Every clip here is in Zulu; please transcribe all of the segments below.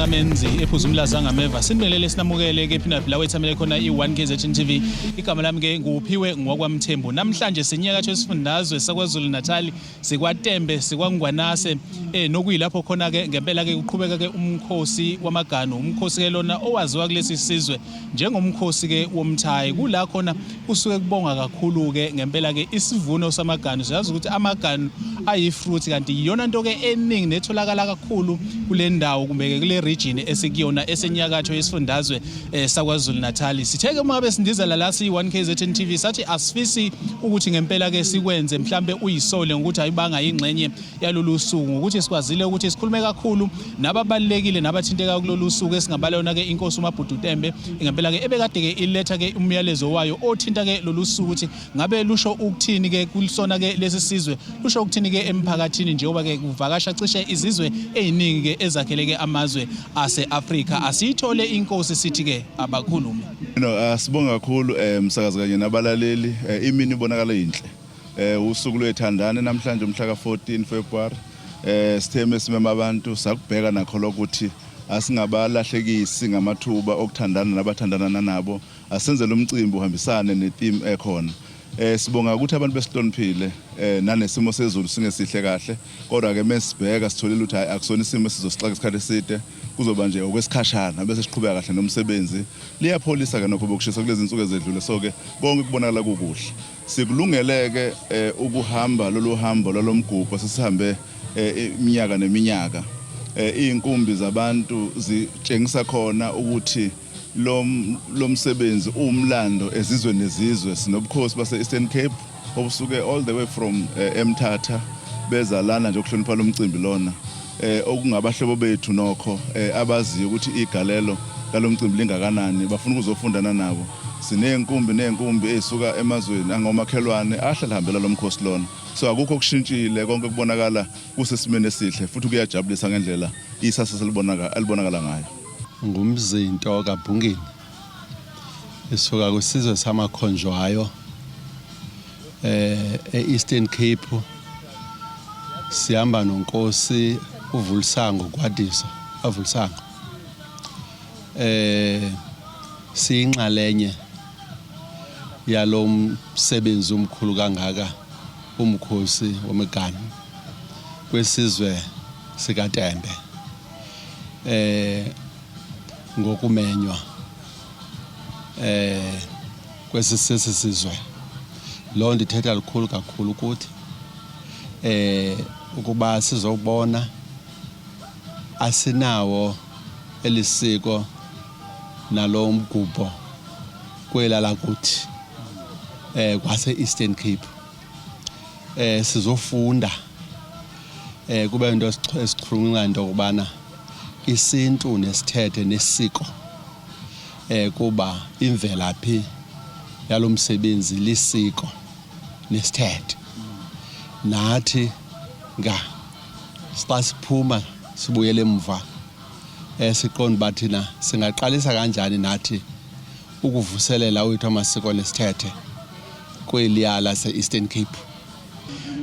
Samenzi ephuza umlaza ngameva. Sinibelele sinamukele ke phina la wethamele khona i1 KZN TV. Igama lami ke nguPhiwe ngwakwaMthembu. Namhlanje sinyakatho esifundazwe saKwaZulu Natal, sikwaTembe, sikwaNgwanase nokuyilapho khona ke ngempela ke kuqhubeka ke umkhosi wamaganu. Umkhosi ke lona owaziwa kulesi sizwe njengomkhosi ke womthayi. Kula khona kusuke kubonga kakhulu ke ngempela ke isivuno samaganu. Siyazi ukuthi amaganu ayi-fruit, kanti iyona nto ke eningi netholakala kakhulu kule ndawo kumbe ke kule region esikuyona esenyakatho yesifundazwe saKwaZulu Natal. Sithe ke uma ngabe sindizela la siyi-1 KZN TV, sathi asifisi ukuthi ngempela ke sikwenze mhlambe uyisole ngokuthi ayibanga ingxenye yalolu suku, ngokuthi sikwazile ukuthi sikhulume kakhulu nababalulekile nabathinteka kulolu suku, esingabala yona ke inkosi uMabhudu Tembe ngempela ke ebekade ke iletha ke umyalezo wayo othinta ke lolu suku, ukuthi ngabe lusho ukuthini ke kulisona ke lesi sizwe, lusho ukuthini ke emphakathini, njengoba ke kuvakasha cishe izizwe eziningi ke ezakhele ke amazwe ase-Afrika. Asiyithole inkosi, sithi ke abakhulume. No, sibonga kakhulu msakazi kanye nabalaleli. Imini ibonakala inhle. Usuku lwethandane namhlanje, umhla ka14 February. Sitheme simema abantu, sakubheka nakho lokuthi asingabalahlekisi ngamathuba okuthandana nabathandana nabo. Asenze lo mcimbi uhambisane ne-theme ekhona. Sibonga ukuthi abantu besihloniphile, nanesimo sezulu singesihle kahle, kodwa ke mesibheka sitholile ukuthi hayi, akusona isimo esizosixaka isikhathi eside, kuzoba nje okwesikhashana bese siqhubeka kahle nomsebenzi. Liyapholisa ke nokho bokushisa kulezi insuku ezedlule, so ke konke kubonakala kukuhle. Sikulungeleke ukuhamba lolu hambo lolomgubho sesihambe iminyaka neminyaka. Izinkumbi zabantu zitshengisa khona ukuthi lo msebenzi uwumlando ezizweni nezizwe. Sinobukhosi base Eastern Cape obusuke all the way from eMthatha beza lana nje ukuhlonipha lo mcimbi lona, okungabahlobo bethu nokho abaziyo ukuthi igalelo lalomcimbi lingakanani, bafuna ukuzofundana nabo. Siney'nkumbi ney'nkumbi ey'suka emazweni angomakhelwane ahlala hambela lo mkhosi lona, so akukho okushintshile, konke kubonakala kusesimeni esihle futhi kuyajabulisa ngendlela isasasa elibonakala ngayo. Ngumzinto kaBhungini, isuka kwisizwe samakhonjwayo e-Eastern Cape. Sihamba nonkosi uVulisango Gwadiso aVulisango. Siyinxalenye yalo msebenzi omkhulu kangaka, umkhosi wemiganu kwesizwe sikaTembe, ngokumenywa kwesi sesizwe. Loo nto ithetha lukhulu kakhulu ukuthi ukuba sizobona asinawo elisiko nalo mgubho kwela lakuthi kwase Eastern Cape. Sizofunda, kube into esichulunca into yokubana isintu nesithethe nesiko, kuba imvelaphi yalomsebenzi lisiko nesithethe. Nathi nga xa siphuma sibuyele emva, siqonda uba thina singaqalisa kanjani nathi ukuvuselela wethu amasiko nesithethe kweliya lase-Eastern Cape.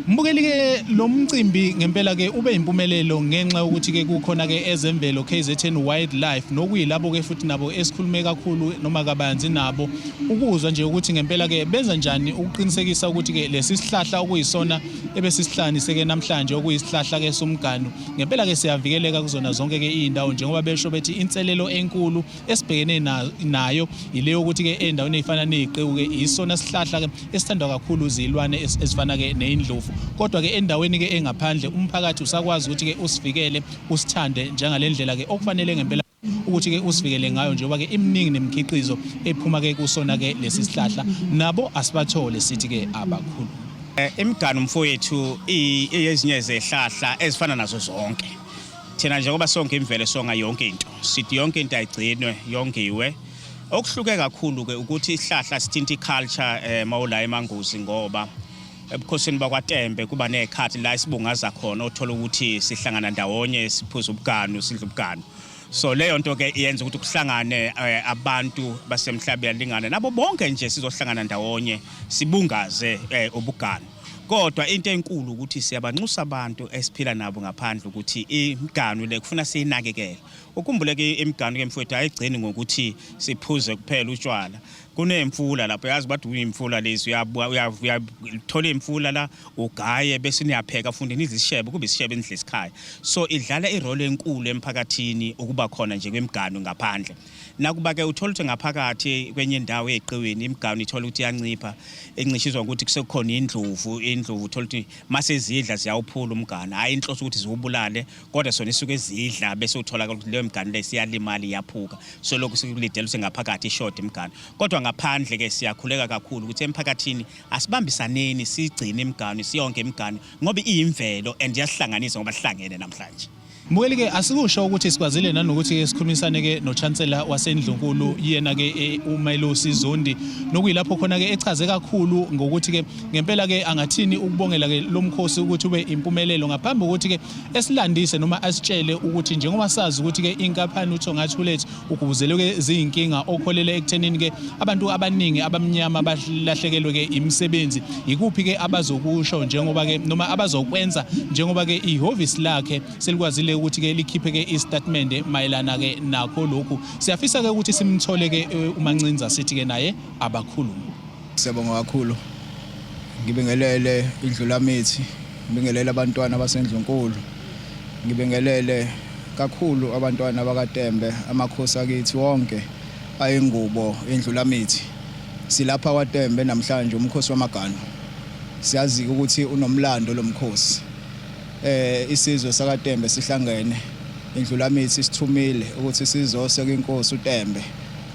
Mbukeli ke, lo mcimbi ngempela ke ube impumelelo ngenxa yokuthi ke kukhona ke ezemvelo KZN Wildlife, nokuyilabo ke futhi nabo esikhulume kakhulu noma kabanzi nabo, ukuzwa nje ukuthi ngempela ke benza njani ukuqinisekisa ukuthi ke lesi sihlahla okuyisona ebesisihlanganise ke namhlanje, okuyisihlahla ke somganu, ngempela ke siyavikeleka kuzona zonke ke izindawo, njengoba besho bethi inselelo enkulu esibhekene nayo ile yokuthi ke endaweni ezifana neziqiwu ke isona sihlahla ke esithandwa kakhulu izilwane ezifana ke nezindlovu, kodwa ke endaweni ke engaphandle umphakathi usakwazi ukuthi ke usivikele, usithande njengalendlela ke okufanele ngempela ukuthi ke usivikele ngayo, njengoba ke iminingi nemikhiqizo ephuma ke kusona ke lesi sihlahla. Nabo asibathole, sithi ke abakhulu. Imiganu mfowethu iyezinye zehlahla ezifana nazo zonke. Thina njengoba sonke imvelo songa yonke into, sithi yonke into ayigcinwe, yongiwe. Okuhluke kakhulu ke ukuthi isihlahla sithinta i-culture mawula eManguzi, ngoba ebukhosini bakwaTembe kuba nezikhathi la isibungaza khona, othola ukuthi sihlangana ndawonye, siphuza ubuganu, sidla ubuganu. So leyo nto ke iyenza ukuthi kuhlangane abantu basemhlabeni lingane nabo bonke nje, sizohlangana ndawonye sibungaze ubuganu. Kodwa into enkulu ukuthi siyabanxusa abantu esiphila nabo ngaphandle ukuthi imiganu le kufuna siyinakekele. Ukhumbule ke imiganu ke mfowethu ayigcini ngokuthi siphuze kuphela utshwala. Kunemfula lapho yazi bathi uyimfula lezi uyathola imfula la ugaye bese niyapheka fundi nidle isishebo kube isishebo enidle esikhaya. So idlala irole enkulu emphakathini ukuba khona nje kwemiganu ngaphandle. Nakuba ke uthola ukuthi ngaphakathi kwenye indawo eziqiwini imiganu ithola ukuthi iyancipha encishiswa ukuthi kusekukhona indlovu indlovu uthola ukuthi mase zidla ziyawuphula umganu hayi inhloso ukuthi ziwubulale kodwa sona isuke ezidla bese uthola ukuthi leyo miganu le siyalimala iyaphuka so lokhu sikulidela ukuthi ngaphakathi ishode imiganu kodwa ngaphandle ke siyakhuleka kakhulu ukuthi emphakathini asibambisaneni sigcine imiganu siyonke imiganu ngoba iyimvelo and iyasihlanganisa ngoba sihlangene namhlanje. Mbukeli ke asikusho ukuthi sikwazile nanokuthi ke sikhulumisane ke noChancellor waseNdlunkulu yena ke eh, uMelusi Zondi nokuyilapho khona ke echaze kakhulu ngokuthi ke ngempela ke angathini ukubongela ke lomkhosi ukuthi ube impumelelo ngaphambi kokuthi ke esilandise noma asitshele ukuthi njengoba sazi ukuthi ke inkampani uThongathi Hulett ugubuzelwe ke ziyinkinga okholele ekuthenini ke abantu abaningi abamnyama balahlekelwe ke imisebenzi ikuphi ke abazokusho njengoba ke noma abazokwenza njengoba ke ihhovisi lakhe selikwazile ukuthi ke likhiphe ke istatement mayelana ke nakho lokhu siyafisa ke ukuthi simthole ke eh, uMancinza sithi ke naye abakhulume. Siyabonga kakhulu. Ngibingelele indlulamithi, ngibingelele abantwana basendlunkulu. Ngibingelele kakhulu abantwana bakaTembe, amakhosi akithi wonke ayingubo indlulamithi. Silapha kwaTembe namhlanje umkhosi wamaganu. Siyazi ukuthi unomlando lomkhosi. Eh isizwe sakaTembe sihlangene indlulamithi isithumile ukuthi sizoseka inkosi uTembe.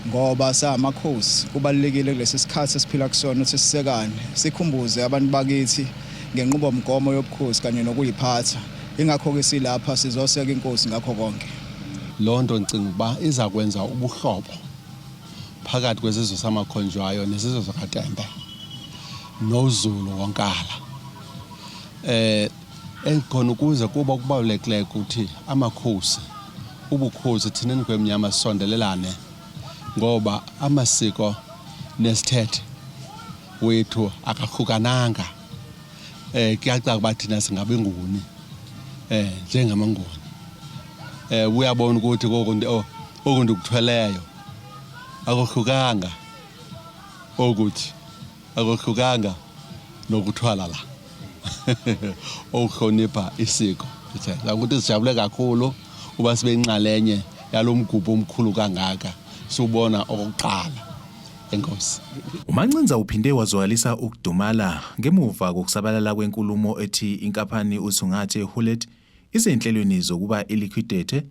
Ngoba samakhosi kubalulekile kulesi sikhathi esiphila kusona ukuthi sisekane, sikhumbuze abantu bakithi ngenqubomgomo yobukhosi kanye nokuyiphatha. Ingakho-ke silapha sizoseka inkosi ngakho konke. Loo nto ndicinga ukuba iza kwenza ubuhlobo phakathi kwesizwe samaKhonjwayo nesizwe sakaTembe noZulu wonkala. Eh khona ukuze kuba kubalulekileyo ukuthi amakhosi ubukhosi thina ndkwemnyama sisondelelane ngoba amasiko nesithethe wethu akahlukananga eh kuyacaca uba thina singabenguni eh njengamanguni eh uyabona ukuthi koko oh, oku ndikuthweleyo akohlukanga okuthi akohlukanga nokuthwala la okuhlonipha isiko sithetha ukuthi sijabule kakhulu uba sibe inxalenye yalo mgubho omkhulu kangaka siwubona okokuqala enkosi. UMancinza uphinde wazwakalisa ukudumala ngemuva kokusabalala kwenkulumo ethi inkampani uThungathe Hulett isezinhlelweni zokuba ilikhwidethe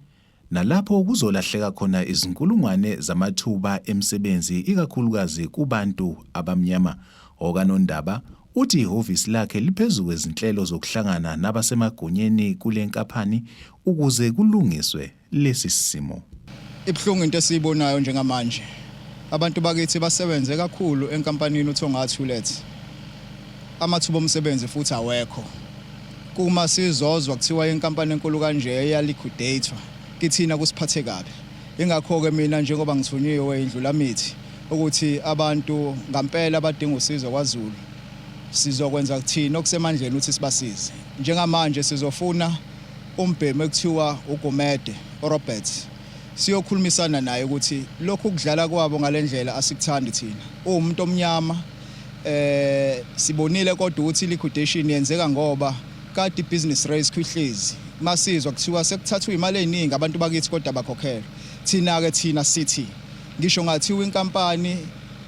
nalapho kuzolahleka khona izinkulungwane zamathuba emisebenzi ikakhulukazi kubantu abamnyama. OkaNondaba uthi ihhovisi lakhe liphezu kwezinhlelo zokuhlangana nabasemagunyeni kule nkaphani ukuze kulungiswe lesi simo. Ibuhlungu into esiyibonayo njengamanje. Abantu bakithi basebenze kakhulu enkampanini uThongathi Hulett. Amathuba omsebenzi futhi awekho. Kuma sizozwa kuthiwa inkampani enkulu kanje iyaliquidathwa, kithina kusiphathe kabi. Ingakho-ke mina njengoba ngithunyiwe iNdlulamithi ukuthi abantu ngampela abadinga usizo KwaZulu sizokwenza kuthina okusemandleni ukuthi sibasize. Njengamanje sizofuna umbhemu ekuthiwa uGumede, uRoberts, siyokhulumisana naye ukuthi lokhu kudlala kwabo ngale ndlela asikuthandi thina. Uwumuntu omnyama eh sibonile kodwa ukuthi liquidation yenzeka ngoba kade business race khwihlezi masizwa kuthiwa sekuthathwa imali eziningi abantu bakithi kodwa bakhokhelwa thina ke thina sithi ngisho ngathiwa inkampani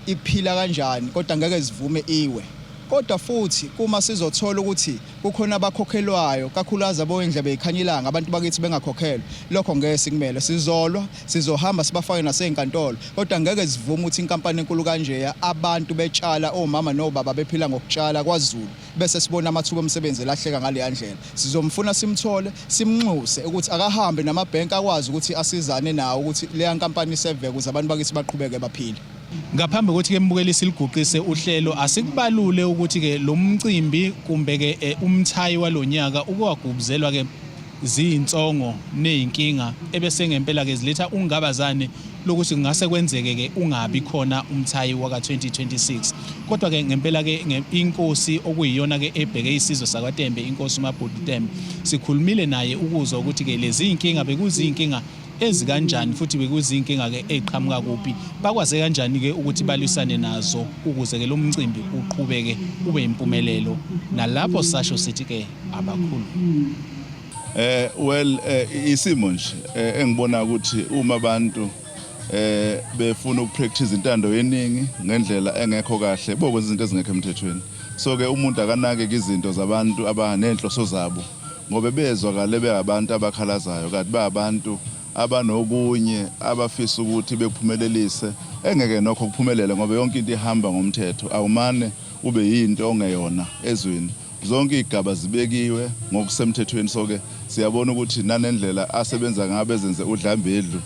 iphila kanjani kodwa ngeke zivume iwe kodwa futhi kuma sizothola ukuthi kukhona abakhokhelwayo kakhulukazi aboyindlebe yikhanyilanga abantu bakithi bengakhokhelwa lokho ngeke sikumele sizolwa sizohamba sibafake nasey'nkantolo kodwa ngeke sivume ukuthi inkampani enkulu kanjeya abantu betshala omama nobaba bephila ngokutshala kwaZulu bese sibona amathuba omsebenzi elahleka ngaleya ndlela sizomfuna simthole simnxuse ukuthi akahambe namabhenki akwazi ukuthi asizane nawo ukuthi leya nkampani iseveke ukuze abantu bakithi baqhubeke baphile. Ngaphambi kokuthi ke mbukeli siliguqise uhlelo asikubalule ukuthi ke lo mcimbi kumbe ke eh, umthayi walonyaka uke wagubuzelwa ke ziyinsongo nezinkinga ebese ngempela ke ziletha ungabazane lokuthi kungase kwenzeke ke ungabi khona umthayi waka 2026. Kodwa ke ngempela ke inkosi okuyiyona ke ebheke isizwe sakwaTembe, inkosi uMabhudu Tembe, sikhulumile naye ukuzwa ukuthi ke lezi zinkinga bekuzinkinga ezikanjani futhi bekuzinkinga ke eziqhamuka kuphi, bakwaze kanjani ke ukuthi balwisane nazo ukuze ke lo mcimbi uqhubeke ube impumelelo. Nalapho sasho sithi ke abakhulu. Well, isimo nje engibona ukuthi uma abantu befuna ukupractice intando yeningi ngendlela engekho kahle, bokwenza izinto ezingekho emthethweni. So ke umuntu akanake izinto zabantu abanenhloso zabo, ngoba bezwakale bengabantu abakhalazayo, kanti bayabantu abanokunye abafisa ukuthi bekuphumelelise, engeke nokho kuphumelele, ngoba yonke into ihamba ngomthetho. Awumane ube yinto ongeyona ezweni, zonke igaba zibekiwe ngokusemthethweni. So ke siyabona ukuthi nanendlela asebenza ngabe ezenze udlambedlu,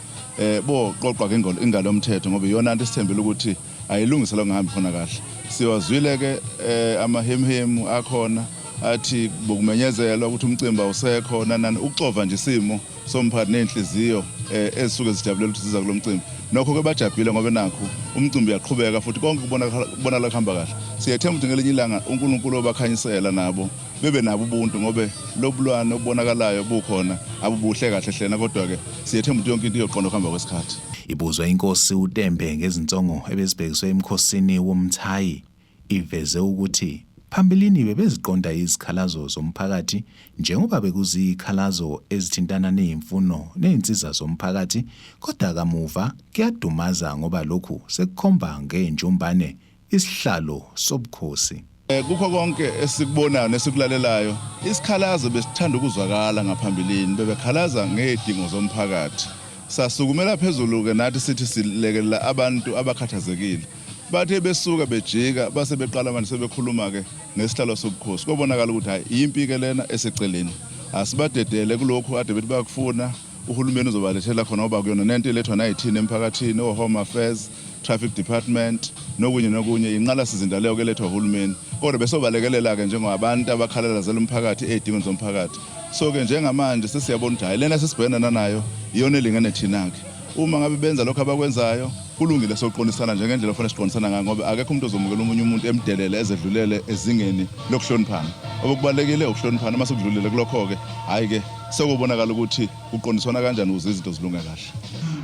boqoqwa ke ingalo yomthetho, ngoba iyona nto esithembele ukuthi ayilungise la kungahambi khona kahle. Siwazwile ke amahemhemu akhona athi bokumenyezelwa ukuthi umcimbi awusekho, nanani, ukuxova nje isimo somphakathi nezinhliziyo ezisuke zijabulela ukuthi ziza kulo mcimbi. Nokho ke bajabhile, ngoba nakho umcimbi uyaqhubeka futhi konke kubonakala kuhamba kahle. Siyethemba ukuthi ngelinye ilanga uNkulunkulu obakhanyisela nabo bebe nabo ubuntu, ngobe lobulwane obubonakalayo bukhona abubuhle kahle hlena, kodwa ke siyethemba ukuthi yonke into iyoqonda ukuhamba kwesikhathi. Ibuzwa inkosi uTembe ngezinsongo ebezibhekiswe emkhosini womthayi, iveze ukuthi phambilini bebeziqonda izikhalazo zomphakathi njengoba bekuzikhalazo ezithintana nezimfuno nezinsiza zomphakathi, kodwa kamuva kuyadumaza ngoba lokhu sekukhomba ngenjumbane isihlalo sobukhosi. Kukho konke esikubonayo nesikulalelayo, isikhalazo besithanda ukuzwakala ngaphambilini, bebekhalaza ngezidingo zomphakathi. Sasukumela phezulu ke nathi sithi silekelela abantu abakhathazekile. Bathe besuka bejika base beqala manje sebekhuluma ke ngesihlalo sobukhosi. Kobonakala ukuthi hayi, impi ke lena eseceleni. Asibadedele kulokhu ade bethi bayakufuna, uhulumeni uzobalethela khona, ngoba kuyona nento elethwa nayithina emphakathini, o-Home Affairs, Traffic Department nokunye nokunye, inqalasizinda leyo ke lethwa uhulumeni. Kodwa besobalekelela ke njengabantu abakhalalazela umphakathi ey'dingweni zomphakathi. So ke njengamanje sesiyabona ukuthi hhayi, lena sesibhekana nayo iyona elingene thina-ke. Uma ngabe benza lokho abakwenzayo kulungile, soqondisana njengendlela ofanele siqondisana ngayo, ngoba akekho umuntu ozomukela omunye umuntu emdelele ezedlulele ezingeni lokuhloniphana. Okubalulekile ukuhloniphana, uma sekudlulile kulokho-ke hhayi-ke sekubonakala ukuthi kuqondiswana kanjani ukuze izinto zilunge kahle.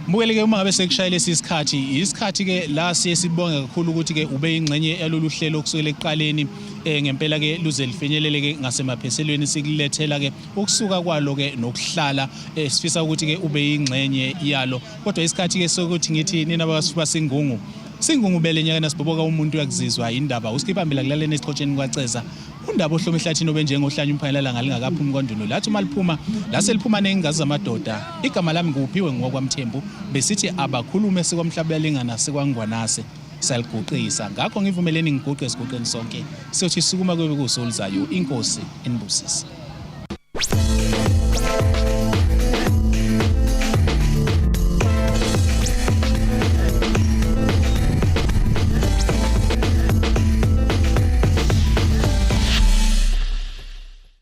Mbukeli-ke, uma ngabe sekushayele lesi sikhathi, isikhathi ke la siye sibonge kakhulu ukuthi ke ube ingxenye yalolu hlelo kusukela ekuqaleni, ngempela ke luze lifinyelele ke ngasemaphethelweni, sikulethela ke ukusuka kwalo ke nokuhlala, sifisa ukuthi ke ube ingxenye yalo. Kodwa isikhathi ke sokuthi ngithi nina bakasifuba singungu singungubele nyakana sibhoboka, umuntu uyakuzizwa indaba usikhipha kulaleni esichotsheni kwaceza undaba ohloma ehlathini obenjengohlanya umphanyela lingakaphumi kwandulo, lathi uma liphuma lase liphuma nengazi zamadoda. Igama lami nguPhiwe ngowakwaMthembu. Besithi abakhulume sikwamhlabuyalingana sikwangwanase saliguqisa, ngakho ngivumeleni ngiguqe, siguqeni sonke, siyothi sukuma kube kuso oluzayo. Inkosi inibusise.